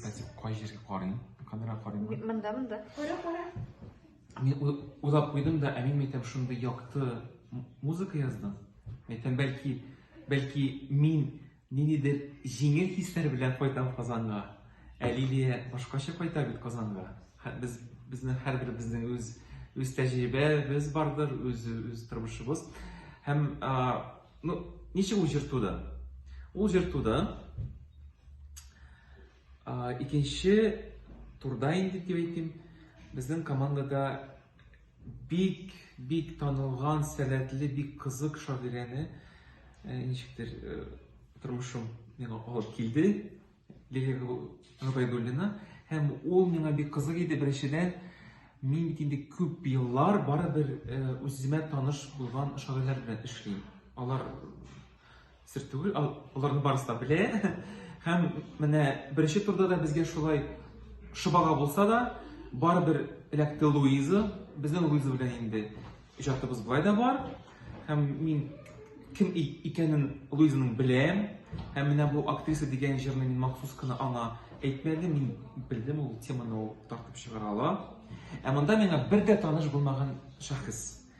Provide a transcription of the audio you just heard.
кстати, кай җиргә карыйм? Камера карыйм. Монда, монда. Кара, кара. Мин уйлап куйдым да, ә мин әйтәм, шундый якты музыка яздым. Әйтәм, бәлки, бәлки мин ниндидер җиңел хисләр белән кайтам Казанга. Ә Лилия башкача кайта бит Казанга. Без безнең һәрберебезнең үз үз тәҗрибәбез бардыр, үз үз тормышыбыз. Һәм ну, ничек ул җыр туды? Ул җыр туды. Икенче турда инде дип әйтим, безнең командада бик бик танылган, сәләтле, бик кызык шагыйрәне э, ничектер э, тормышым миңа алып килде. Лилия Гобәйдуллина. Һәм ул миңа бик кызык иде. Беренчедән, мин бит инде күп еллар барыбер э, үземә таныш булган шагыйрьләр белән эшлим. Алар Сер түгел, аларны барысы да белә. Һәм менә беренче турда да безгә шулай шобага булса да, барыбер эләкте Луиза. Безнең Луиза белән инде иҗатыбыз болай да бар. Һәм мин кем икәнен Луизаның беләм. Һәм менә бу актриса дигән җырны мин махсус кына аңа әйтмәдем. Мин белдем, ул теманы ул тартып чыгара ала. Ә монда миңа бер дә таныш булмаган шәхес.